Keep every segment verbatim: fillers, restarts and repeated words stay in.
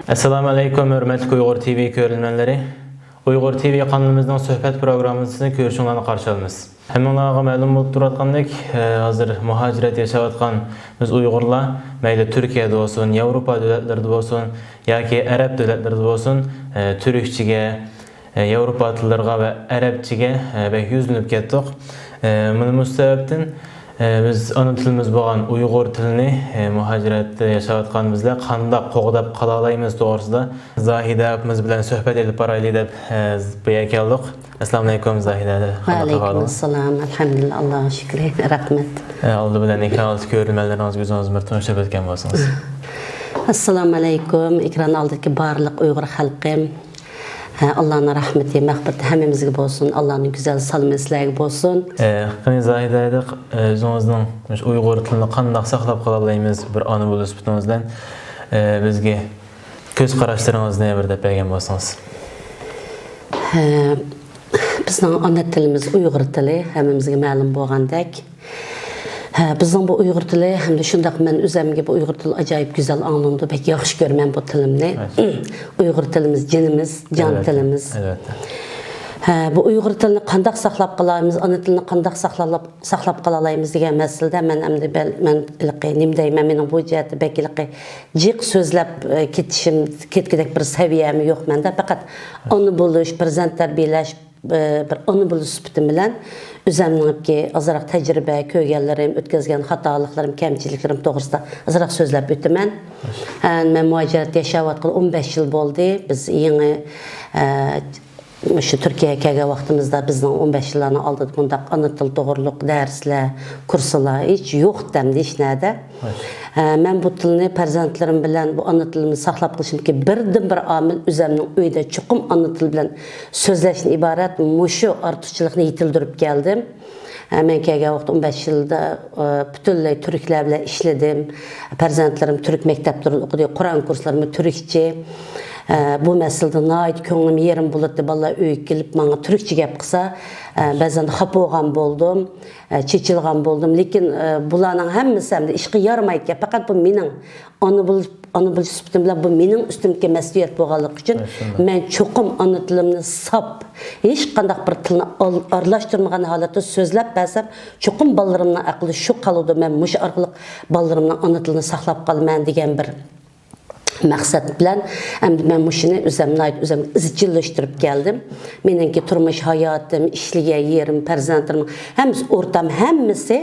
ئەسسالامۇ ئەلەيكۇم، ھۆرمەتلىك ئۇيغۇر تىۋى كۆرۈرمەنلىرى. ئۇيغۇر تىۋى قانىلىمىزنىڭ سۆھبەت پروگراممىسىنى كۆرۈشۈڭلارنى قارشى ئالىمىز. ھەممىڭلارغا مەلۇم بولۇپ تۇرۇۋاتقاندەك، ئە، ھازىر مۇھاجىرەت ياشاۋاتقان بىز ئۇيغۇرلار، مەيلى تۈركىيەدە بولسۇن، ياۋروپا دۆلەتلىرىدە بولسۇن ياكى ئەرەب دۆلەتلىرىدە بولسۇن، ئە، تۈركچىگە، ئە، ياۋروپا تىللىرىغا ۋە ئەرەبچىگە، ئە، بەك يۈزلىنىپ كەتتۇق. ئە، مانا مۇشۇ سەۋەبتىن، ئە، بىز ئانا تىلىمىز بولغان ئۇيغۇر تىلىنى، ئە، مۇھاجىرەتتە ياشاۋاتقان بىزلەر قانداق قوغداپ قالالايمىز توغرىسىدا زاھىدە ئاپىمىز بىلەن سۆھبەت ئېلىپ بارايلى دەپ، ئە، بۇ يەرگە كەلدۇق. ئەسسالامۇ ئەلەيكۇم، زاھىدە. ۋەئەلەيكۇم ئەسسالام. ئەلھەمدۇلىللا، ئاللاغا شۈكرى. رەھمەت. ئە، ئالدى بىلەن ئېكران ئالدىدىكى كۆرۈرمەنلىرىڭىزگە ئۆزىڭىز بىر تونۇشتۇرۇپ ئۆتكەن بولسىڭىز. ئەسسالامۇ ئەلەيكۇم، ئېكران ئالدىدىكى بارلىق ئۇيغۇر خەلقىم. ھە، ئاللانىڭ رەھمىتى، مەغپىرىتى ھەممىمىزگە بولسۇن. ئاللانىڭ گۈزەل سالىمى سىلەرگە بولسۇن. ئە، قېنى زاھىدە، ئە، ئۆزىڭىزنىڭ مۇشۇ ئۇيغۇر تىلىنى قانداق ساقلاپ قالالايمىز، بىر ئانا بولۇش سۈپىتىڭىز بىلەن، ئە، بىزگە كۆز قاراشلىرىڭىزنى بىر دەپ بەرگەن بولسىڭىز. ھە، بىزنىڭ ئانا تىلىمىز ئۇيغۇر تىلى، ھەممىمىزگە مەلۇم بولغاندەك. ھە، بىزنىڭ بۇ ئۇيغۇر تىلى ھەمدە شۇنداق مەن ئۆزەمگە بۇ ئۇيغۇر تىلى ئاجايىپ گۈزەل ئاڭلىنىدۇ، بەك ياخشى كۆرىمەن بۇ تىلىمنى. ئۇيغۇر تىلىمىز جېنىمىز، جان تىلىمىز. ئەلۋەتتە. ھە، بۇ ئۇيغۇر تىلىنى قانداق ساقلاپ قالالايمىز، ئانا تىلىنى قانداق ساقلاپ، ساقلاپ قالالايمىز دېگەن مەسىلىدە مەن ئەمدى بەل-، مەن ھېلىقى نېمە دەيمەن، مېنىڭ بۇ جەھەتتە بەك ھېلىقى جىق سۆزلەپ، ئە، كېتىشىم، كەتكۈدەك بىر سەۋىيەمۇ يوق مەندە. پەقەت ئانا بولۇش، پەرزەنت تەربىيەلەش، ئە، بىر ئانا بولۇش سۈپىتىم بىلەن ئۆزەمنىڭكى ئازراق تەجرىبە، كۆرگەنلىرىم، ئۆتكۈزگەن خاتالىقلىرىم، كەمچىلىكلىرىم توغرىسىدا ئازراق سۆزلەپ ئۆتىمەن. ئە، مەن مۇھاجىرەتتە ياشاۋاتقىلى ئون بەش يىل بولدى. بىز يېڭى، ئە، مۇشۇ تۈركىيەگە كەلگەن ۋاقتىمىزدا بىزنىڭ ئون بەش يىللارنىڭ ئالدىدا بۇنداق ئانا تىل توغرۇلۇق دەرسلەر، كۇرسلار ھېچ يوق دەمدى ھېچ نەدە. ئە، مەن بۇ تىلنى پەرزەنتلىرىم بىلەن بۇ ئانا تىلىمنى ساقلاپ قېلىشىمدىكى بىردىنبىر ئامىل ئۆزەمنىڭ ئۆيدە چوقۇم ئانا تىل بىلەن سۆزلەشتىن ئىبارەت مۇشۇ ئارتۇقچىلىقنى يېتىلدۈرۈپ كەلدىم. ئە، مەن كەلگەن ۋاقىت ئون بەش يىلدا، ئە، پۈتۈنلەي تۈركلەر بىلەن ئىشلىدىم. پەرزەنتلىرىم تۈرك مەكتەپلىرىدە ئوقۇدى، قۇرئان كۇرسلىرىمۇ تۈركچە. ئە، بۇ مەسىلىدە ناھايىتى كۆڭلۈم يېرىم بولاتتى. بالىلار ئۆيگە كېلىپ ماڭا تۈركچە گەپ قىلسا، ئە، بەزەن خاپا بولغان بولدۇم، ئە، چېچىلغان بولدۇم. لېكىن، ئە، بۇلارنىڭ ھەممىسى ئەمدى ئىشقا يارىمايدىكەن. پەقەت بۇ مېنىڭ ئانا بول-، ئانا بولۇش سۈپىتىم بىلەن بۇ مېنىڭ ئۈستۈمدىكى مەسئۇلىيەت بولغانلىقى ئۈچۈن، مەن چوقۇم ئانا تىلىمنى ساپ، ھېچقانداق بىر تىلنى ئال-، ئارىلاشتۇرمىغان ھالەتتە سۆزلەپ بەرسەم، چوقۇم بالىلىرىمنىڭ ئەقلىدە شۇ قالىدۇ، مەن مۇشۇ ئارقىلىق بالىلىرىمنىڭ ئانا تىلىنى ساقلاپ قالىمەن دېگەن بىر مەقسەت بىلەن، ئەمدى مەن مۇشۇنى ئۆزۈم ناھايىتى ئۆزۈم ئىزچىللاشتۇرۇپ كەلدىم. مېنىڭكى تۇرمۇش ھاياتىم، ئىشلىگەن يېرىم، پەرزەنتلىرىم، ھەممىسى ئورتام، ھەممىسى،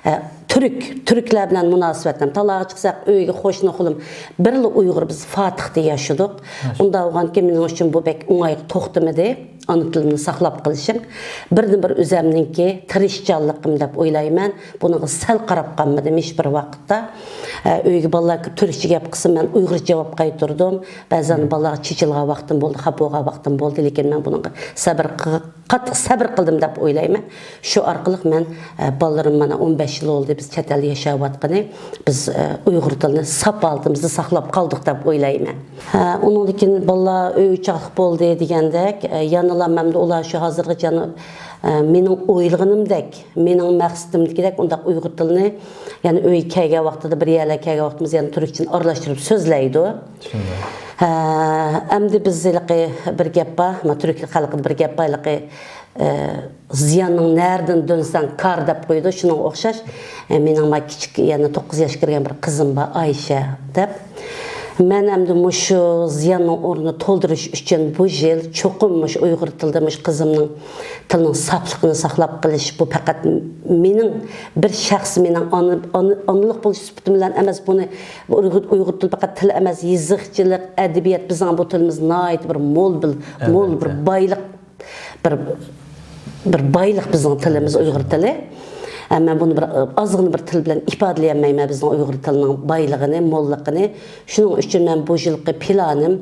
ئە، تۈرك، تۈركلەر بىلەن مۇناسىۋەتلىرىم. تالاغا چىقساق، ئۆيگە قوشنا ئۇقۇلۇم، بىرلا ئۇيغۇر، بىز فاتىھتا ياشىدۇق. ئۇنداق بولغاندىكىن مېنىڭ ئۈچۈن بۇ بەك ئوڭايغا توختىمىدى. ئانا تىلىمنى ساقلاپ قېلىشىم بىردىنبىر ئۆزەمنىڭكى تىرىشچانلىقىم دەپ ئويلايمەن. بۇنىڭغا سەل قاراپ قالمىدىم ھېچ بىر ۋاقىتتا. ئە، ئۆيگە بالىلار كىرىپ تۈركچە گەپ قىلسا، مەن ئۇيغۇرچە جاۋاب قايتۇردۇم. بەزەن بالىلارغا چېچىلغان ۋاقتىم بولدى، خاپا بولغان ۋاقتىم بولدى، لېكىن مەن بۇنىڭغا سەبىر قىل-، قاتتىق سەبىر قىلدىم دەپ ئويلايمەن. شۇ ئارقىلىق مەن، ئە، بالىلىرىم مانا ئون بەش يىل بولدى بىز چەت ئەلدە ياشاۋاتقىنى، بىز، ئە، ئۇيغۇر تىلىنى ساپ ھالىتىمىزدە ساقلاپ قالدۇق دەپ ئويلايمەن. ھە، ئۇنىڭدىن كېيىن بالىلار ئۆي ئوچاقلىق بولدى دېگەندەك، ئە، يەنىلا مەندە ئۇلار شۇ ھازىرغىچە، ئە، مېنىڭ ئويلىغىنىمدەك، مېنىڭ مەقسىتىمدىكىدەك ئۇنداق ئۇيغۇر تىلىنى، يەنى ئۆيگە كەلگەن ۋاقتىدا، بىر يەرلەرگە كەلگەن ۋاقتىمىزدا يەنە تۈركچىنى ئارىلاشتۇرۇپ سۆزلەيدۇ. ھە، ئەمدى بىز ھېلىقى بىر گەپ بار، ما، تۈرك خەلقىدە بىر گەپ بار، ھېلىقى، ئە، زىياننىڭ نەرىدىن دۆنسەڭ كار دەپ قويىدۇ، شۇنىڭغا ئوخشاش. ئە، مېنىڭ ما كىچىك، يەنە توققۇز ياشقا كىرگەن بىر قىزىم بار، ئايشە دەپ. مەن ئەمدى مۇشۇ زىياننىڭ ئورنىنى تولدۇرۇش ئۈچۈن بۇ يىل چوقۇم مۇشۇ ئۇيغۇر تىلىدا مۇشۇ قىزىمنىڭ تىلىنىڭ ساپلىقىنى ساقلاپ قېلىش، بۇ پەقەت مېنىڭ بىر شەخس، مېنىڭ ئانا، ئانا، ئانىلىق بولۇش سۈپىتىم بىلەن ئەمەس، بۇنى، بۇ ئۇيغۇر، ئۇيغۇر تىلى پەقەت تىل ئەمەس، يېزىقچىلىق، ئەدەبىيات، بىزنىڭ بۇ تىلىمىز ناھايىتى بىر مول، بىر، مول بىر بايلىق، بىر، بىر بايلىق بىزنىڭ تىلىمىز، ئۇيغۇر تىلى. ئە، مەن بۇنى بىر، ئازغىنە بىر تىل بىلەن ئىپادىلىيەلمەيمەن بىزنىڭ ئۇيغۇر تىلىنىڭ بايلىقىنى، موللۇقىنى. شۇنىڭ ئۈچۈن مەن بۇ يىلقى پىلانىم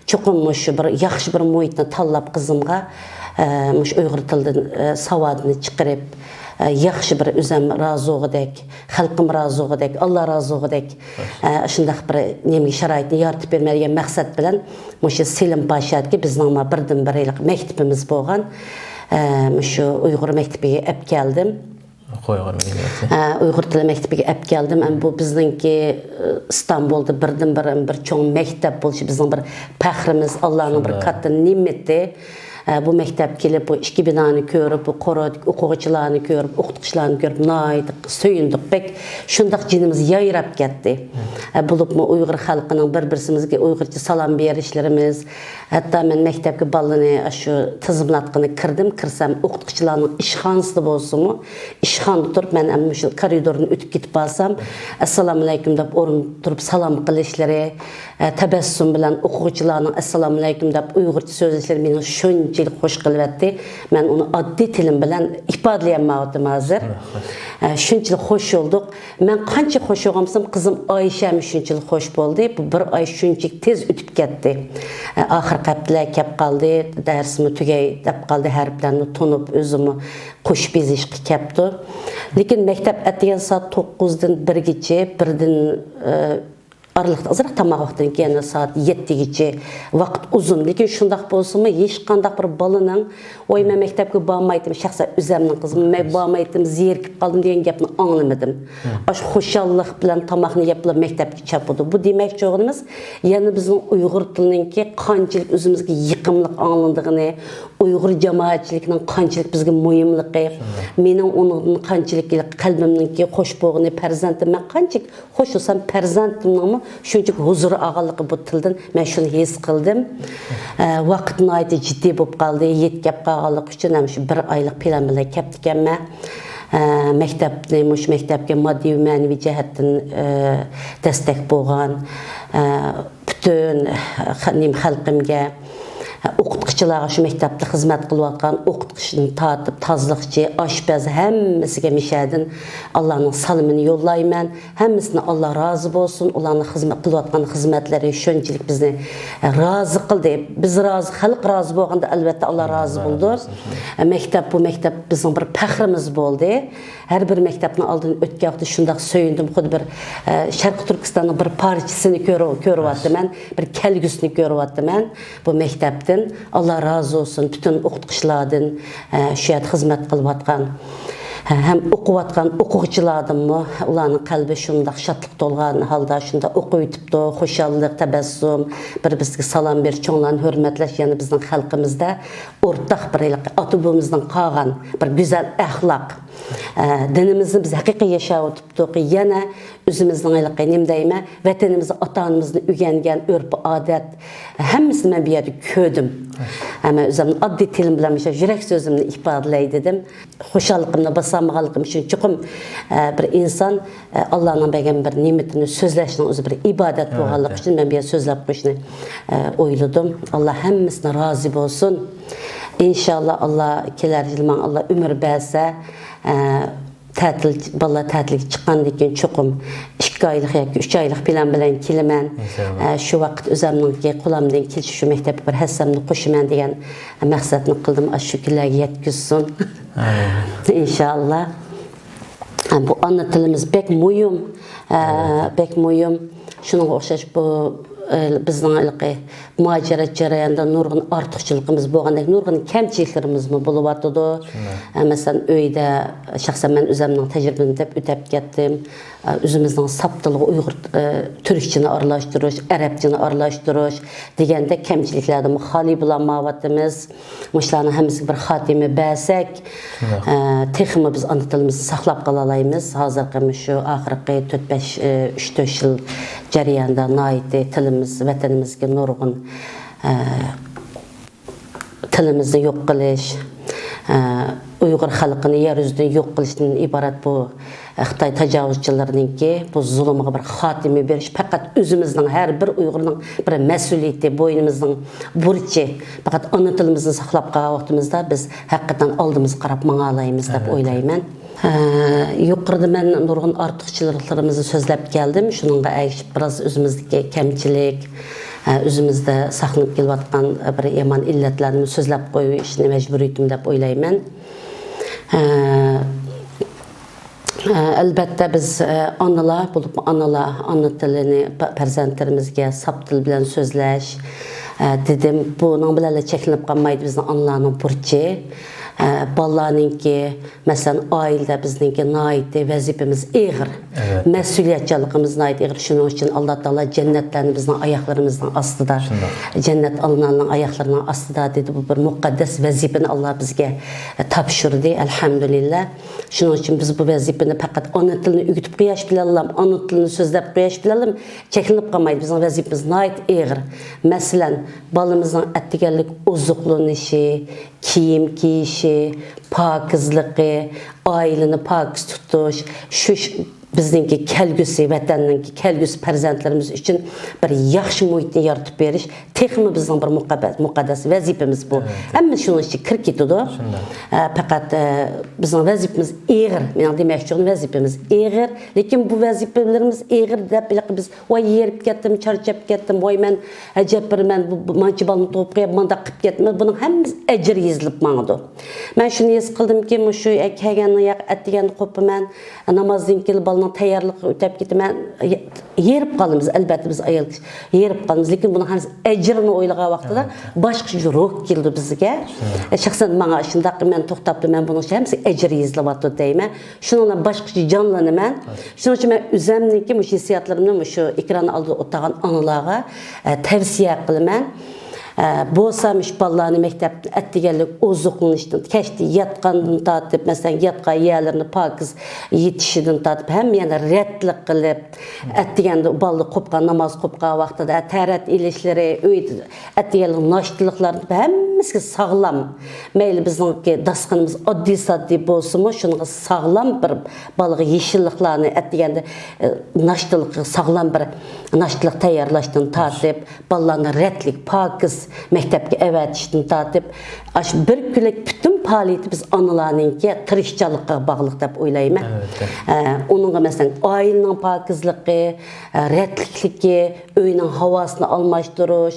چوقۇم مۇشۇ بىر ياخشى بىر مۇھىتنى تاللاپ قىزىمغا، ئە، مۇشۇ ئۇيغۇر تىلىدىن، ئە، ساۋادىنى چىقىرىپ، ئە، ياخشى بىر ئۆزەم رازى بولغۇدەك، خەلقىم رازى بولغۇدەك، ئاللا رازى بولغۇدەك، ئە، شۇنداق بىر نېمىگە شارائىتنى يارىتىپ بېرىمەن دېگەن مەقسەت بىلەن مۇشۇ سېلىم پاشادىكى بىزنىڭ ما بىردىنبىر ھېلىقى مەكتىپىمىز بولغان، ئە، مۇشۇ ئۇيغۇر مەكتىپىگە ئەپ كەلدىم. ئۇيغۇر مەدەنىيىتى. ھە، ئۇيغۇر تىلى مەكتىپىگە ئەپ كەلدىم. ئەمما بۇ بىزنىڭكى، ئى، ئىستانبۇلدا بىردىنبىر، بىر چوڭ مەكتەپ بولۇشى بىزنىڭ بىر پەخرىمىز، ئاللانىڭ بىر شۇنداق. كاتتا نېمىتى. ھە، بۇ مەكتەپكە كېلىپ، بۇ ئىككى بىنانى كۆرۈپ، بۇ قورۇدىكى ئوقۇغۇچىلارنى كۆرۈپ، ئوقۇتقۇچىلارنى كۆرۈپ ناھايىتى سۆيۈندۇق. بەك شۇنداق جېنىمىز يايراپ كەتتى. ھە، بولۇپمۇ ئۇيغۇر خەلقىنىڭ بىر-بىرسىمىزگە ئۇيغۇرچە سالام بېرىشلىرىمىز، ھەتتا مەن مەكتەپكە بالىنى ئاشۇ تىزىملاتقىنى كىردىم، كىرسەم ئوقۇتقۇچىلارنىڭ ئىشخانىسىدا بولسىمۇ، ئىشخانىدا تۇرۇپ مەن ئەمما مۇشۇ كارىدورنى ئۆتۈپ كېتىپ بارسام، ئەسسالامۇئەلەيكۇم دەپ ئورۇن تۇرۇپ سالام قىلىشلىرى، ئە، تەبەسسۇم بىلەن ئوقۇغۇچىلارنىڭ ئەسسالامۇئەلەيكۇم دەپ ئۇيغۇرچە سۆزلەشلىرى مېنى شۇنچىلىك خوش قىلىۋەتتى. مەن ئۇنى ئاددىي تىلىم بىلەن ئىپادىلىيەلمەيۋاتىمەن ھازىر. ئە، شۇنچىلىك خوش بولدۇق. مەن قانچە خوش بولغان بولسام، قىزىم ئايشەمۇ شۇنچىلىك خوش بولدى. بۇ بىر ئاي شۇنچىلىك تېز ئۆتۈپ كەتتى. ئە، ئاخىرقى ھەپتىلەر كەپ قالدى، دەرسمۇ تۈگەي دەپ قالدى، ھەرپلەرنى تونۇپ، ئۆزىمۇ قوشۇپ يېزىشقا كەپتۇ. لېكىن مەكتەپ ئەتىگەن سائەت توققۇزدىن بىرگىچە، بىردىن، ئە، ئارىلىقتا ئازراق تاماق ۋاقتىدىن كېيىن سائەت يەتتىگىچە ۋاقىت ئۇزۇن. لېكىن شۇنداق بولسىمۇ، ھېچقانداق بىر بالىنىڭ، «ۋاي، مەن مەكتەپكە بارمايتتىم، شەخسەن ئۆزەمنىڭ قىزىمەن، مەن بارمايتتىم، زېرىكىپ قالدىم» دېگەن گەپنى ئاڭلىمىدىم. مم. ئاشۇ خۇشاللىق بىلەن تاماقنى يەپلا مەكتەپكە چاپىدۇ. بۇ دېمەكچى بولغىنىمىز، يەنە بىزنىڭ ئۇيغۇر تىلىنىڭكى قانچىلىك ئۆزىمىزگە يېقىملىق ئاڭلىنىدىغىنى، ئۇيغۇر جامائەتچىلىكىنىڭ قانچىلىك بىزگە مۇھىملىقى، شۇنداق. مېنىڭ ئۇنىڭدىن قانچىلىك قەلبىمنىڭكى خوش بولغىنى، پەرزەنتىم مەن قانچىلىك خوش بولسام، پەرزەنتىمنىڭمۇ شۇنچىلىك ھۇزۇر ئالغانلىقى بۇ تىلدىن مەن شۇنى ھېس قىلدىم. ئە، ۋاقىت ناھايىتى جىددىي بولۇپ قالدى. يېتىپ كەپ قالغانلىقى ئۈچۈن ھەم شۇ بىر ئايلىق پىلان بىلەن كەپتىكەنمەن. ئە، مەكتەپنى، مۇشۇ مەكتەپكە ماددىي ۋە مەنىۋى جەھەتتىن، ئە، دەستەك بولغان، ئە، پۈتۈن خە-، نېمە، خەلقىمگە، ئوقۇتقۇچىلارغا، شۇ مەكتەپتە خىزمەت قىلىۋاتقان ئوقۇتقۇچىدىن تارتىپ، تازىلىقچى، ئاشپەز، ھەممىسىگە مىشەدىن ئاللانىڭ سالىمىنى يوللايمەن. ھەممىسىنى ئاللا رازى بولسۇن. ئۇلارنىڭ خىزمەت قىلىۋاتقان خىزمەتلىرى شۇنچىلىك بىزنى رازى قىلدى. بىز رازى، خەلق رازى بولغاندا، ئەلۋەتتە، ئاللا رازى بولىدۇ. مەكتەپ، بۇ مەكتەپ بىزنىڭ بىر پەخرىمىز بولدى. ھەر بىر مەكتەپنىڭ ئالدىدىن ئۆتكەن ۋاقىتتا شۇنداق سۆيۈندۈم، خۇددى بىر، ئە، شەرقىي تۈركىستاننىڭ بىر پارچىسىنى كۆرۈ-، كۆرۈۋاتىمەن، بىر كەلگۈسىنى كۆرۈۋاتىمەن بۇ مەكتەپتىن. ئاللا رازى بولسۇن پۈتۈن ئوقۇتقۇچىلاردىن، ئە، شۇ يەردە خىزمەت قىلىۋاتقان، ئە، ھەم ئوقۇۋاتقان ئوقۇغۇچىلاردىنمۇ. ئۇلارنىڭ قەلبى شۇنداق شادلىق تولغان ھالدا شۇنداق ئوقۇۋېتىپتۇ، خۇشاللىق، تەبەسسۇم، بىر-بىرسىگە سالام بېرىش، چوڭلارنى ھۆرمەتلەش يەنە بىزنىڭ خەلقىمىزدە ئورتاق بىر ھېلىقى ئاتا-بوۋىمىزدىن قالغان بىر گۈزەل ئەخلاق. ئە، دىنىمىزنى بىز ھەقىقىي ياشاۋېتىپتۇق. يەنە ئۆزىمىزنىڭ ھېلىقى نېمە دەيمەن، ۋەتىنىمىزنى، ئاتا-ئانىمىزدىن ئۆگەنگەن ئۆرپ-ئادەت، ھەممىسىنى مەن بۇ يەردە كۆردۈم. ھە، مەن ئۆزۈمنىڭ ئاددىي تىلىم بىلەن مۇشۇ يۈرەك سۆزۈمنى ئىپادىلەي دېدىم. خۇشاللىقىمنى باسالمىغانلىقىم ئۈچۈن چوقۇم، ئە، بىر ئىنسان، ئە، ئاللانىڭ بەرگەن بىر نېمىتىنى سۆزلەشنىڭ ئۆزى بىر ئىبادەت بولغانلىقى ئۈچۈن مەن بۇ يەردە سۆزلەپ قويۇشنى، ئە، ئويلىدىم. ئاللا ھەممىسىنى رازى بولسۇن. ئىنشاللا، ئاللا كېلەر يىل ماڭا ئاللا ئۆمۈر بەرسە، ئە، تەتىل، بالىلار تەتىلگە چىققاندىن كېيىن چوقۇم ئىككى ئايلىق ياكى ئۈچ ئايلىق پىلان بىلەن كېلىمەن. ئىنشاللا. ئە، شۇ ۋاقىت ئۆزەمنىڭكى قولۇمدىن كېلىشىچە شۇ مەكتەپكە بىر ھەسسەمنى قوشىمەن دېگەن مەقسەتنى قىلدىم. ئاشۇ كۈنلەرگە يەتكۈزسۇن. ئامىن. ئىنشاللا. بۇ ئانا تىلىمىز بەك مۇھىم، ئە، بەك مۇھىم. شۇنىڭغا ئوخشاش بۇ، ئە، بىزنىڭ ھېلىقى مۇھاجىرەت جەريانىدا نۇرغۇن ئارتۇقچىلىقىمىز بولغاندەك، نۇرغۇن كەمچىلىكلىرىمىزمۇ بولۇۋاتىدۇ. شۇنداق. ئە، مەسىلەن، ئۆيدە شەخسەن مەن ئۆزەمنىڭ تەجرىبىمنى دەپ ئۆتەپ كەتتىم. ئە، ئۆزىمىزنىڭ ساپ تىلىغا ئۇيغۇر، ئە، تۈركچىنى ئارىلاشتۇرۇش، ئەرەبچىنى ئارىلاشتۇرۇش دېگەندەك كەمچىلىكلەردىنمۇ خالىي بولالمايۋاتىمىز. مۇشۇلارنىڭ ھەممىسىگە بىر خاتىمە بەرسەك، شۇنداق. ئە، تېخىمۇ بىز ئانا تىلىمىزنى ساقلاپ قالالايمىز. ھازىرقى مۇشۇ ئاخىرقى تۆت، بەش، ئە، ئۈچ، تۆت يىل جەريانىدا ناھايىتى تىلىمىز، ۋەتىنىمىزگە نۇرغۇن، ئە، تىلىمىزنى يوق قىلىش، ئە، ئۇيغۇر خەلقىنى يەر يۈزىدىن يوق قىلىشتىن ئىبارەت بۇ خىتاي تاجاۋۇزچىلىرىنىڭكى بۇ زۇلۇمىغا بىر خاتىمە بېرىش پەقەت ئۆزىمىزنىڭ، ھەر بىر ئۇيغۇرنىڭ بىر مەسئۇلىيىتى، بوينىمىزنىڭ بۇرچى. پەقەت ئانا تىلىمىزنى ساقلاپ قالغان ۋاقتىمىزدا بىز ھەقىقەتەن ئالدىمىزغا قاراپ ماڭالايمىز دەپ ئويلايمەن. ئە، يۇقىرىدا مەن نۇرغۇن ئارتۇقچىلىقلىرىمىزنى سۆزلەپ كەلدىم. شۇنىڭغا ئەگىشىپ بىراز ئۆزىمىزدىكى كەمچىلىك، ئە، ئۆزىمىزدە ساقلىنىپ كېلىۋاتقان بىر يامان ئىللەتلەرنىمۇ سۆزلەپ قويۇشنى مەجبۇرىيىتىم دەپ ئويلايمەن. ئە، ئە، ئەلۋەتتە بىز، ئە، ئانىلار، بولۇپمۇ ئانىلار، ئانا تىلىنى پە-، پەرزەنتلىرىمىزگە ساپ تىل بىلەن سۆزلەش، ئە، دېدىم. بۇنىڭ بىلەنلا چەكلىنىپ قالمايدۇ بىزنىڭ ئانىلارنىڭ بۇرچى. ئە، بالىلارنىڭكى، مەسىلەن، ئائىلىدە بىزنىڭكى ناھايىتى ۋەزىپىمىز ئېغىر. ئەلۋەتتە. مەسئۇلىيەتچانلىقىمىز ناھايىتى ئېغىر. شۇنىڭ ئۈچۈن ئاللا تائالا جەننەتلەرنى بىزنىڭ ئاياقلىرىمىزنىڭ ئاستىدا. شۇنداق. جەننەت ئاللانىڭ ئاياقلىرىنىڭ ئاستىدا دېدى. بۇ بىر مۇقەددەس ۋەزىپىنى ئاللا بىزگە، ئە، تاپشۇردى. ئەلھەمدۇلىللا. شۇنىڭ ئۈچۈن بىز بۇ ۋەزىپىنى پەقەت ئانا تىلنى ئۆگىتىپ قويۇش بىلەنلا، ئانا تىلنى سۆزلەپ قويۇش بىلەنلا چەكلىنىپ قالمايدۇ. بىزنىڭ ۋەزىپىمىز ناھايىتى ئېغىر. مەسىلەن، بالىمىزنىڭ ئەتىگەنلىك ئوزۇقلىنىشى، كىيىم كىيىشى، پاكىزلىقى، ئائىلىنى پاكىز تۇتۇش، شۇ، شۇ بىزنىڭكى كەلگۈسى، ۋەتەننىڭكى كەلگۈسى پەرزەنتلىرىمىز ئۈچۈن بىر ياخشى مۇھىتنى يارىتىپ بېرىش تېخىمۇ بىزنىڭ بىر مۇقەببەت-، مۇقەددەس ۋەزىپىمىز بۇ. ئەلۋەتتە. ھەممە شۇنىڭ ئىچىگە كىرىپ كېتىدۇ. شۇنداق. ئە، پەقەت، ئە، بىزنىڭ ۋەزىپىمىز ئېغىر. مېنىڭ دېمەكچى بولغىنىم، ۋەزىپىمىز ئېغىر. لېكىن بۇ ۋەزىپىلىرىمىز ئېغىر دەپ ھېلىقى بىز، ۋاي، ھېرىپ كەتتىم، چارچاپ كەتتىم، ۋاي، مەن ئەجەب بىر، مەن بۇ، بۇ، مانچە بالىنى تۇغۇپ قويۇپ، مانداق قىلىپ كەتتىم. بۇنىڭ ھەممىسى ئەجىر يېزىلىپ ماڭىدۇ. مەن شۇنى ھېس قىلدىمكى، مۇشۇ كەلگەندىن ياق، ئەتىگەندە قوپىمەن، نامازدىن كېيىن بالىنىڭ تەييارلىقىغا ئۆتەپ كېتىمەن. ھېرىپ قالىمىز، ئەلۋەتتە، بىز ئايال كىشى ھېرىپ قالىمىز، لېكىن بۇنىڭ ھەممىسى ئەجرىنى ئويلىغان ۋاقتىدا باشقىچە روھ كېلىدۇ بىزگە. شەخسەن ماڭا شۇنداق، مەن توختاپلا، مەن بۇنىڭ ھەممىسى ئەجىر يېزىلىۋاتىدۇ دەيمەن. شۇنىڭ بىلەن باشقىچە جانلىنىمەن. شۇنىڭ ئۈچۈن مەن ئۆزۈمنىڭكى مۇشۇ ھېسسىياتلىرىمنى مۇشۇ ئېكران ئالدىدا ئولتۇرغان ئانىلارغا، ئە، تەۋسىيە قىلىمەن. ئە، بولسا مۇشۇ بالىلارنى مەكتەپتىن ئەتىگەنلىك ئوزۇقلىنىشتىن، كەچتە ياتقاندىن تارتىپ، مەسىلەن، ياتقان يەرلىرىنى پاكىز يېتىشىدىن تارتىپ، ھەممە يەرنى رەتلىك قىلىپ، ئەتىگەندە بالىلار قوپقان، ناماز قوپقان ۋاقتىدا تەھارەت ئېلىشلىرى، ئۆيدە ئەتىگەنلىك ناشتىلىقلارنى ھەممىسىگە ساغلام. مەيلى بىزنىڭكى داستىخىنىمىز ئاددىي-ساددىي بولسىمۇ، شۇنىڭغا ساغلام بىر بالىغا يېشىللىقلارنى ئەتىگەندە، ئە، ناشتىلىقى ساغلام بىر ناشتىلىق تەييارلاشتىن تارتىپ، بالىلارنى رەتلىك، پاكىز مەكتەپكە ئەۋەتىشتىن تارتىپ، ئاشۇ بىر كۈنلۈك پۈتۈن پائالىيىتى بىز ئانىلارنىڭكى تىرىشچانلىقىغا باغلىق دەپ ئويلايمەن. ئەلۋەتتە. ئە، ئۇنىڭغا، مەسىلەن، ئائىلىنىڭ پاكىزلىقى، ئە، رەتلىكلىكى، ئۆينىڭ ھاۋاسىنى ئالماشتۇرۇش،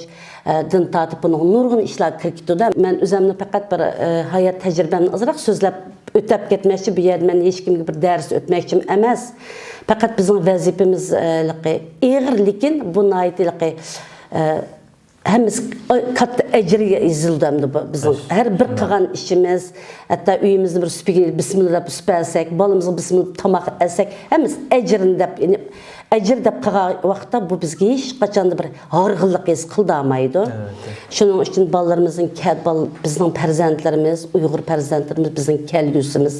ئە، دىن تارتىپ بۇنىڭغا نۇرغۇن ئىشلار كىرىپ كېتىدۇ. مەن ئۆزۈمنى پەقەت بىر، ئە، ھايات تەجرىبەمنى ئازراق سۆزلەپ ئۆتەپ كەتمەكچى. بۇ يەردە مەن ھېچكىمگە بىر دەرس ئۆتمەكچىمۇ ئەمەس. پەقەت بىزنىڭ ۋەزىپىمىز، ئە، ھېلىقى ئېغىر، لېكىن بۇ ناھايىتى ھېلىقى، ئە، ھەممىسى كاتتا ئەجىر يېزىلىدۇ ئەمدى بۇ بىزنىڭ. ھەر بىر قىلغان ئىشىمىز، ھەتتا ئۆيىمىزنى بىر سۈپۈرگىلى بىسمىللا دەپ سۈپۈرسەك، بالىمىزغا بىسمىللا تاماق ئەتسەك، ھەممىسى ئەجرىنى دەپ، يەنى ئەجىر دەپ قىلغان ۋاقىتتا بۇ بىزگە ھېچقاچاندا بىر ھارغىنلىق ھېس قىلدۇرمايدۇ. ئەلۋەتتە. شۇنىڭ ئۈچۈن بالىلىرىمىزنىڭ كە-، بال-، بىزنىڭ پەرزەنتلىرىمىز، ئۇيغۇر پەرزەنتلىرىمىز بىزنىڭ كەلگۈسىمىز،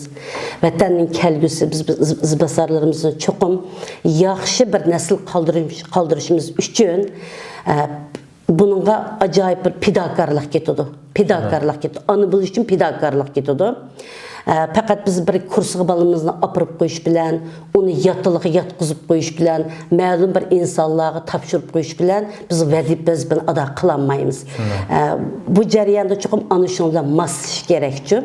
ۋەتەننىڭ كەلگۈسى. بىز، بىز ئىز-، ئىزباسارلىرىمىزنى چوقۇم ياخشى بىر نەسىل قالدۇرۇش-، قالدۇرۇشىمىز ئۈچۈن، ئە، بۇنىڭغا ئاجايىپ بىر پىداكارلىق كېتىدۇ. پىداكارلىق كېتىدۇ. ئانا بولۇش ئۈچۈن پىداكارلىق كېتىدۇ. ئە، پەقەت بىز بىر كۇرسىغا بالىمىزنى ئاپىرىپ قويۇش بىلەن، ئۇنى ياتىلىغا ياتقۇزۇپ قويۇش بىلەن، مەلۇم بىر ئىنسانلارغا تاپشۇرۇپ قويۇش بىلەن بىز ۋەزىپە-، ۋەزىپىنى ئادا قىلالمايمىز. شۇنداق. ئە، بۇ جەرياندا چوقۇم ئانا شۇنىڭ بىلەن ماسلىشىش كېرەكچۇ.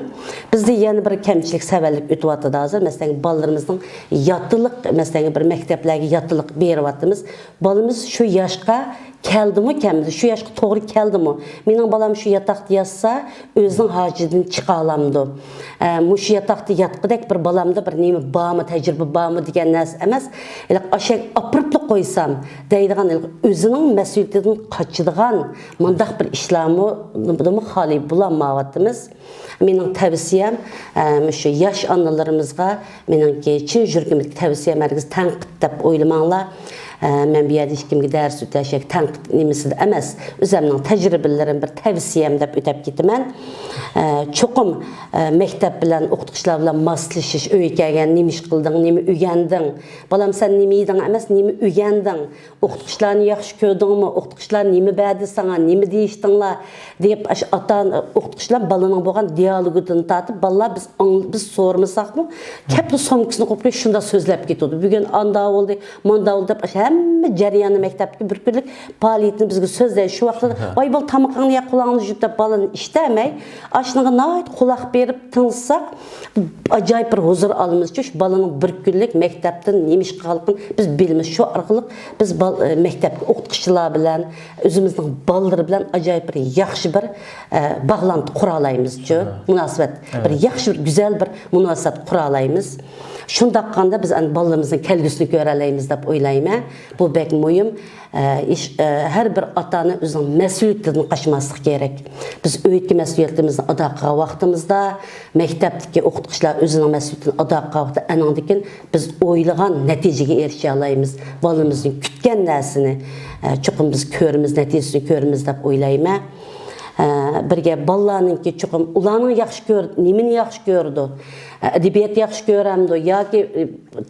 بىزدە يەنە بىر كەمچىلىك سەۋەنلىك ئۆتۈۋاتىدۇ ھازىر. مەسىلەن، بالىلىرىمىزنىڭ ياتىلىق، مەسىلەن، بىر مەكتەپلەرگە ياتىلىق بېرىۋاتىمىز. بالىمىز شۇ ياشقا كەلدىمۇ، كەلمىدى، شۇ ياشقا توغرا كەلدىمۇ؟ مېنىڭ بالام شۇ ياتاقتا ياتسا، ئۆزىنىڭ ھاجىتىدىن چىقالامدۇ؟ ئە، مۇشۇ ياتاقتا ياتقۇدەك بىر بالامدا بىر نېمە بارمۇ، تەجرىبە بارمۇ دېگەن نەرسە ئەمەس. ھېلىقى ئاشۇ يەرگە ئاپىرىپلا قويسام دەيدىغان، ھېلىقى ئۆزىنىڭ مەسئۇلىيىتىدىن قاچىدىغان مۇنداق بىر ئىشلارمۇ، بۇنىمۇ خالىي بولالمايۋاتىمىز. مېنىڭ تەۋسىيەم، ئە، مۇشۇ ياش ئانىلىرىمىزغا مېنىڭكى چىن يۈرىكىمدىكى تەۋسىيەم، ھەرگىز تەنقىد دەپ ئويلىماڭلار. ئە، مەن بۇ يەردە ھېچكىمگە دەرس ئۆتەشەك، تەنقىد نېمىسىدە ئەمەس. ئۆزەمنىڭ تەجرىبىلىرىم، بىر تەۋسىيەم دەپ ئۆتەپ كېتىمەن. ئە، چوقۇم، ئە، مەكتەپ بىلەن، ئوقۇتقۇچىلار بىلەن ماسلىشىش، ئۆيگە كەلگەن، نېمە ئىش قىلدىڭ، نېمە ئۆگەندىڭ؟ بالام، سەن نېمە يېدىڭ ئەمەس، نېمە ئۆگەندىڭ؟ ئوقۇتقۇچىلارنى ياخشى كۆردۈڭمۇ؟ ئوقۇتقۇچىلار نېمە بەردى ساڭا؟ نېمە دېيىشتىڭلار؟ دەپ، ئاشۇ ئاتا-ئانا، ئوقۇتقۇچىلار بالىنىڭ بولغان دىئالوگىدىن تارتىپ، بالىلار بىز ئاڭ-، بىز سورىمىساقمۇ، كەپلا سومكىسىنى قويۇپ شۇنداق سۆزلەپ كېتىدۇ. بۈگۈن ئاندا بولدى، ماندا بولدى دەپ، ئاشۇ ھەممە جەريانى مەكتەپتىكى بىر كۈنلۈك پائالىيىتىنى بىزگە سۆزلەيدۇ. شۇ ۋاقىتتا، ھە. ۋاي، بال، تامىقىڭنى يە، قۇلاقىڭنى يۇيۇپ دەپ بالىنى ئىشتەمەي، ئاشۇنىڭغا ناھايىتى قۇلاق بېرىپ تىڭشىساق، ئاجايىپ بىر ھۇزۇر ئالىمىزچۇ، شۇ بالىنىڭ بىر كۈنلۈك مەكتەپتىن نېمە ئىش قىلغانلىقىنى بىز بىلىمىز. شۇ ئارقىلىق بىز بال-، ئە، مەكتەپكە ئوقۇتقۇچىلار بىلەن، ئۆزىمىزنىڭ بالىلىرى بىلەن ئاجايىپ بىر ياخشى بىر، ئە، باغلانتى قۇرالايمىزچۇ، ھە. مۇناسىۋەت. ئەلۋەتتە. بىر ياخشى، بىر گۈزەل بىر مۇناسىۋەت قۇرالايمىز. شۇنداق قىلغاندا بىز ئەنە بالىلىرىمىزنىڭ كەلگۈسىنى كۆرەلەيمىز دەپ ئويلايمەن. بۇ بەك مۇھىم. ئە، ئىش، ئە، ھەر بىر ئاتا-ئانا ئۆزىنىڭ مەسئۇلىيىتىدىن قاچماسلىق كېرەك. بىز ئۆيدىكى مەسئۇلىيەتلىرىمىزنى ئادا قىلغان ۋاقتىمىزدا، مەكتەپتىكى ئوقۇتقۇچىلار ئۆزىنىڭ مەسئۇلىيىتىنى ئادا قىلغان ۋاقىتتا، ئەنىڭدىن كېيىن بىز ئويلىغان نەتىجىگە ئېرىشەلەيمىز. بالىمىزدىن كۈتكەن نەرسىنى، ئە، چوقۇم بىز كۆرىمىز، نەتىجىسىنى كۆرىمىز دەپ ئويلايمەن. ئە، بىرگە بالىلارنىڭكى چوقۇم ئۇلارنىڭ ياخشى كۆر-، نېمىنى ياخشى كۆرىدۇ؟ ئە، ئەدەبىيات ياخشى كۆرەمدۇ ياكى، ئە،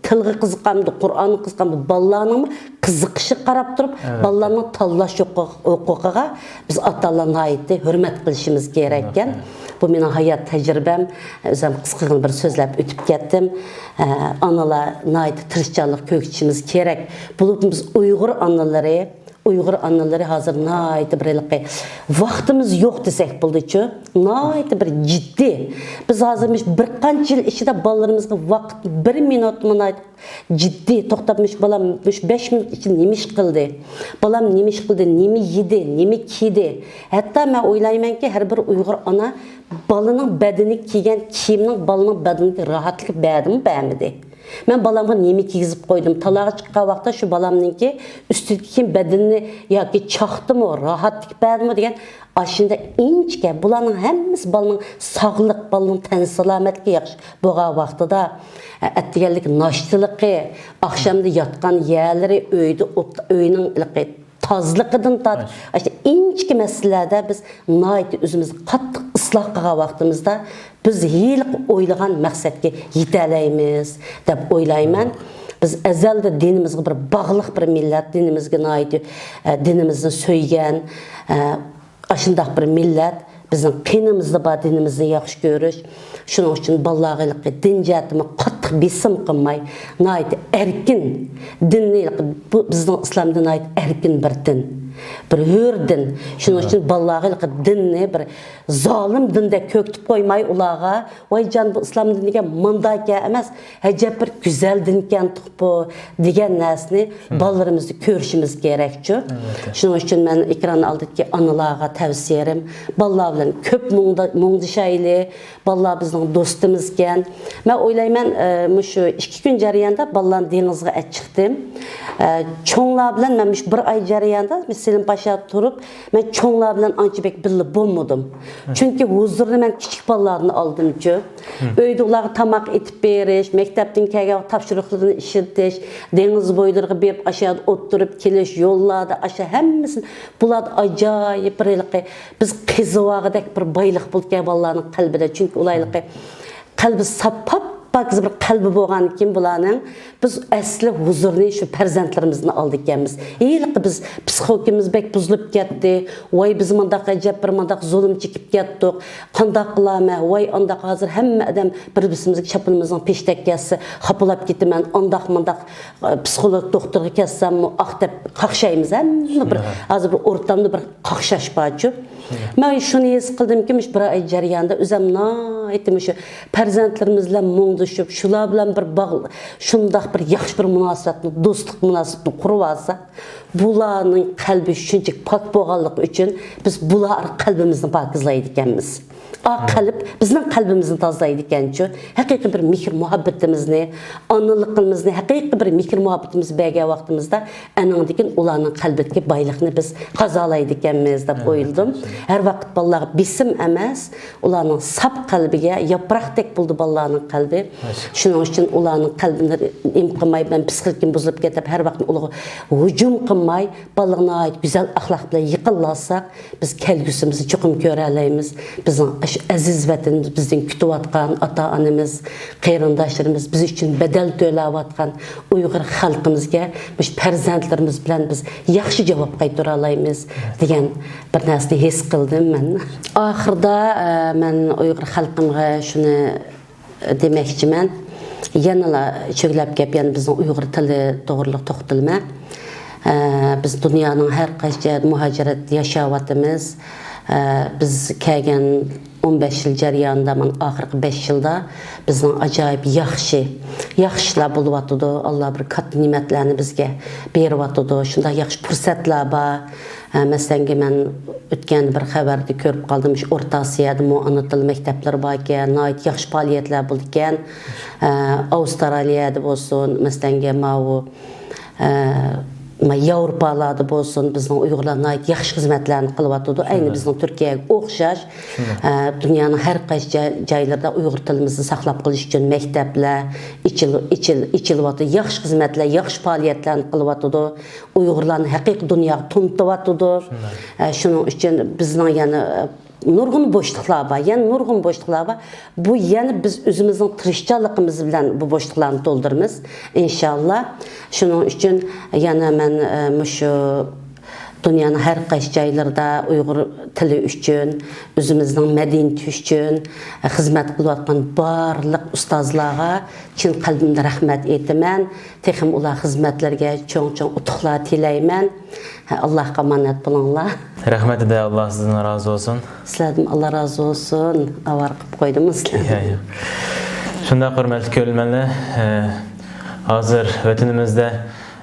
تىلغا قىزىقامدۇ، قۇرئانغا قىزىقامدۇ؟ بالىلارنىڭمۇ قىزىقىشىغا قاراپ تۇرۇپ، ئەلۋەتتە. بالىلارنىڭ تاللاش ھوقۇق-، ھوقۇقىغا بىز ئاتا-ئانىلار ناھايىتى ھۆرمەت قىلىشىمىز كېرەككەن. بۇ مېنىڭ ھايات تەجرىبەم. ئۆزۈم قىسقىغىنە بىر سۆزلەپ ئۆتۈپ كەتتىم. ئە، ئانىلار ناھايىتى تىرىشچانلىق كۆرسىتىشىمىز كېرەك. بولۇپمۇ بىز ئۇيغۇر ئانىلىرى، ئۇيغۇر ئانىلىرى ھازىر ناھايىتى بىر ھېلىقى ۋاقتىمىز يوق دېسەك بولىدۇچۇ. ناھايىتى بىر جىددىي. بىز ھازىر مۇشۇ بىر قانچە يىل ئىچىدە بالىلىرىمىزغا ۋاقىت، بىر مىنۇتمۇ ناھايىتى جىددىي توختاپ، مۇشۇ بالام مۇشۇ بەش مىنۇت ئىچىدە نېمە ئىش قىلدى؟ بالام نېمە ئىش قىلدى؟ نېمە يېدى؟ نېمە كىيدى؟ ھەتتا مەن ئويلايمەنكى، ھەر بىر ئۇيغۇر ئانا بالىنىڭ بەدىنىگە كىيگەن كىيىمنىڭ بالىنىڭ بەدىنىگە راھەتلىك بەردىمۇ، بەرمىدى؟ مەن بالامغا نېمە كىيگۈزۈپ قويدۇم؟ تالاغا چىققان ۋاقىتتا شۇ بالامنىڭكى ئۈستىدىكى كىيىم بەدىنىنى ياكى چاقتىمۇ، راھەتلىك بەردىمۇ دېگەن ئاشۇنداق ئىنچىكە، بۇلارنىڭ ھەممىسى بالىنىڭ ساغلىق، بالىنىڭ تەن سالامەتلىكى ياخشى بولغان ۋاقتىدا، ئەتىگەنلىك ناشتىلىقى، ئاخشامدا ياتقان يەرلىرى، ئۆيدە ئوت-، ئۆينىڭ ھېلىقى تازىلىقىدىن تارتىپ، ئاشۇ ئىنچىكە مەسىلىلەردە بىز ناھايىتى ئۆزىمىزنى قاتتىق ئىسلاھ قىلغان ۋاقتىمىزدا، بىز ھېلىقى ئويلىغان مەقسەتكە يېتەلەيمىز دەپ ئويلايمەن. بىز ئەزەلدە دىنىمىزغا بىر باغلىق بىر مىللەت، دىنىمىزگە ناھايىتى، ئە، دىنىمىزنى سۆيگەن، ئە، ئاشۇنداق بىر مىللەت. بىزنىڭ قېنىمىزدا بار دىنىمىزنى ياخشى كۆرۈش. شۇنىڭ ئۈچۈن بالىلارغا ھېلىقى دىن جەھەتتىمۇ قاتتىق بېسىم قىلماي، ناھايىتى ئەركىن، دىننى ھېلىقى، بۇ بىزنىڭ ئىسلام دىنى ناھايىتى ئەركىن بىر دىن، بىر ھۆر دىن. شۇنىڭ ئۈچۈن بالىلارغا ھېلىقى دىننى بىر زالىم دىندەك كۆكتۈپ قويماي ئۇلارغا، ۋاي جان، بۇ ئىسلام دىنى دېگەن مانداكەن ئەمەس، ئەجەب بىر گۈزەل دىنكەن بۇ دېگەن نەرسىنى بالىلىرىمىزدا كۆرۈشىمىز كېرەكچۇ. ئەلۋەتتە. شۇنىڭ ئۈچۈن مەن ئېكران ئالدىدىكى ئانىلارغا تەۋسىيەم، بالىلار بىلەن كۆپ مۇڭدا-، مۇڭدىشايلى، بالىلار بىزنىڭ دوستىمىزكەن. مەن ئويلايمەن، ئە، مۇشۇ ئىككى كۈن جەريانىدا بالىلارنى دېڭىزغا ئەپ چىقتىم. ئە، چوڭلار بىلەن مەن مۇشۇ بىر ئاي جەريانىدا سېلىم پاشا تۇرۇپ، مەن چوڭلار بىلەن ئانچە بەك بىللە بولمىدىم. چۈنكى ھۇزۇرنى مەن كىچىك بالىلاردىن ئالدىمچۇ. ئۆيدە ئۇلارغا تاماق ئېتىپ بېرىش، مەكتەپتىن كەلگەن ۋاقىت تاپشۇرۇقلىرىنى ئىشلىتىش، دېڭىز بويلىرىغا بېرىپ ئاشۇ يەردە ئولتۇرۇپ كېلىش، يوللاردا ئاشۇ ھەممىسىنى، بۇلاردا ئاجايىپ بىر ھېلىقى بىز قېزىۋالغۇدەك بىر بايلىق بولىدىكەن بالىلارنىڭ قەلبىدە. چۈنكى ئۇلار ھېلىقى قەلبى ساپ، پاكىز بىر قەلبى بولغاندىكىن بۇلارنىڭ، بىز ئەسلى ھۇزۇرنى شۇ پەرزەنتلىرىمىزدىن ئالىدىكەنمىز. ھېلىقى بىز پسىخولوگىمىز بەك بۇزۇلۇپ كەتتى. ۋاي، بىز مۇنداق ئەجەب بىر مۇنداق زۇلۇم چېكىپ كەتتۇق. قانداق قىلارمەن؟ ۋاي، ئانداق ھازىر ھەممە ئادەم بىر-بىرىمىزگە چاپىنىمىزنىڭ پېشىدەك كەتسە، خاپىلاپ كېتىمەن. ئانداق مۇنداق، ئە، پسىخولوگ دوختۇرغا كەتسەممۇ ئاق دەپ قاقشايمىز. ھەممە بىر، ھازىر بىر ئورتامدا بىر قاقشاش بارچۇ. مەن شۇنى ھېس قىلدىمكى، مۇشۇ بىر ئاي جەريانىدا ئۆزۈم ناھايىتى مۇشۇ پەرزەنتلىرىمىز بىلەن مۇڭدىشىپ، شۇلار بىلەن بىر باغ-، شۇنداق بىر ياخشى بىر مۇناسىۋەتنى، دوستلۇق مۇناسىۋىتىنى قۇرۇۋالساق، بۇلارنىڭ قەلبى شۇنچىلىك پاك بولغانلىقى ئۈچۈن بىز بۇلار ئارقىلىق قەلبىمىزنى پاكىزلايدىكەنمىز. ئا قەلب بىزنىڭ قەلبىمىزنى تازىلايدىكەنچۇ. ھەقىقىي بىر مېھىر مۇھەببىتىمىزنى، ئانىلىقىمىزنى، ھەقىقىي بىر مېھىر مۇھەببىتىمىزنى بەرگەن ۋاقتىمىزدا، ئەنىڭدىن كېيىن ئۇلارنىڭ قەلبىدىكى بايلىقنى بىز قازالايدىكەنمىز دەپ ئويلىدىم. ھەر ۋاقىت بالىلارغا بېسىم ئەمەس، ئۇلارنىڭ ساپ قەلبىگە ياپراقتەك بولدى بالىلارنىڭ قەلبى. شۇنىڭ ئۈچۈن ئۇلارنىڭ قەلبىنى نېمە قىلماي، مەن پسىخىكىم بۇزۇلۇپ كېتىپ، ھەر ۋاقىت ئۇلارغا ھۇجۇم قىلماي، بالىلارغا ناھايىتى گۈزەل ئەخلاق بىلەن يېقىنلاشساق، بىز كەلگۈسىمىزنى چوقۇم كۆرەلەيمىز. بىزنىڭ ئاشۇ ئەزىز ۋەتىنىمىز، بىزدىن كۈتۈۋاتقان ئاتا-ئانىمىز، قېرىنداشلىرىمىز، بىز ئۈچۈن بەدەل تۆلەۋاتقان ئۇيغۇر خەلقىمىزگە مۇشۇ پەرزەنتلىرىمىز بىلەن بىز ياخشى جاۋاب قايتۇرالايمىز دېگەن بىر نەرسىنى ھېس قىلدىم مەن. ئاخىرىدا، ئە، مەن ئۇيغۇر خەلقىمگە شۇنى دېمەكچىمەن. يەنىلا چۆگلەپ كەپ، يەنە بىزنىڭ ئۇيغۇر تىلى توغرىلىق توختىلىمەن. ئە، بىز دۇنيانىڭ ھەر قايسى جايىدا مۇھاجىرەت ياشاۋاتىمىز. ئە، بىز كەلگەن ئون بەش يىل جەريانىدا، مانا، ئاخىرقى بەش يىلدا بىزنىڭ ئاجايىپ ياخشى، ياخشىلار بولۇۋاتىدۇ. ئاللا بىر كاتتا نېمەتلەرنى بىزگە بېرىۋاتىدۇ. شۇنداق ياخشى پۇرسەتلەر بار. ئە، مەسىلەنگە، مەن ئۆتكەندە بىر خەۋەردە كۆرۈپ قالدىم، شۇ ئورتا ئاسىيادىمۇ ئانا تىل مەكتەپلىرى باركەن، ناھايىتى ياخشى پائالىيەتلەر بولىدىكەن. ئە، ئاۋسترالىيەدە بولسۇن، مەسىلەنگە، ماۋۇ، ئە، ياۋروپالاردا بولسۇن، بىزنىڭ ئۇيغۇرلار ناھايىتى ياخشى خىزمەتلەرنى قىلىۋاتىدۇ. ئەينى بىزنىڭ تۈركىيەگە ئوخشاش، ئە، دۇنيانىڭ ھەر قايسى جاي-، جايلىرىدا ئۇيغۇر تىلىمىزنى ساقلاپ قېلىش ئۈچۈن مەكتەپلەر ئېچىل-، ئېچىل-، ئېچىلىۋاتىدۇ. ياخشى خىزمەتلەر، ياخشى پائالىيەتلەرنى قىلىۋاتىدۇ. ئۇيغۇرلارنى ھەقىقىي دۇنياغا تونۇتۇۋاتىدۇ. ئە، شۇنىڭ ئۈچۈن بىزنىڭ يەنە، ئە، نۇرغۇن بوشلۇقلار بار، يەنە نۇرغۇن بوشلۇقلار بار. بۇ يەنە بىز ئۆزىمىزنىڭ تىرىشچانلىقىمىز بىلەن بۇ بوشلۇقلارنى تولدۇرىمىز، ئىنشاللا. شۇنىڭ ئۈچۈن يەنە مەن، ئە، مۇشۇ دۇنيانىڭ ھەر قايسى جايلىرىدا ئۇيغۇر تىلى ئۈچۈن، ئۆزىمىزنىڭ مەدەنىيىتى ئۈچۈن خىزمەت قىلىۋاتقان بارلىق ئۇستازلارغا چىن قەلبىمدىن رەھمەت ئېيتىمەن. تېخىمۇ ئۇلار خىزمەتلىرىگە چوڭ-چوڭ ئۇتۇقلار تىلەيمەن. ئاللاھقا ئامانەت بولۇڭلار. رەھمەت، ئىدە، ئاللا سىزدىن رازى بولسۇن. سىلەردىن ئاللا رازى بولسۇن. ئاۋارە قىلىپ قويدۇممۇ سىلەرنى؟ يا، يا. شۇنداق، ھۆرمەتلىك كۆرۈرمەنلەر، ئە، ھازىر ۋەتىنىمىزدە،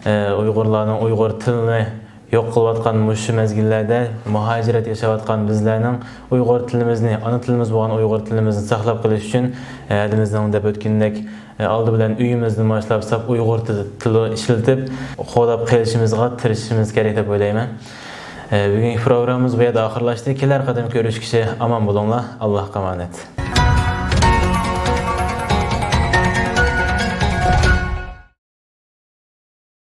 ئە، ئۇيغۇرلارنىڭ ئۇيغۇر تىلىنى يوق قىلىۋاتقان مۇشۇ مەزگىللەردە مۇھاجىرەت ياشاۋاتقان بىزلەرنىڭ ئۇيغۇر تىلىمىزنى، ئانا تىلىمىز بولغان ئۇيغۇر تىلىمىزنى ساقلاپ قېلىش ئۈچۈن، ئە، ھەدىمىزنىڭ دەپ ئۆتكىنىدەك، ئە، ئالدى بىلەن ئۆيىمىزدىن باشلاپ ساپ ئۇيغۇر تىلى، تىلى ئىشلىتىپ، قوغداپ قېلىشىمىزغا تىرىشىشىمىز كېرەك دەپ ئويلايمەن. ئە، بۈگۈنكى پروگراممىمىز بۇ يەردە ئاخىرلاشتى. كېلەر قېتىم كۆرۈشكىچە ئامان بولۇڭلار. ئاللاھقا ئامانەت.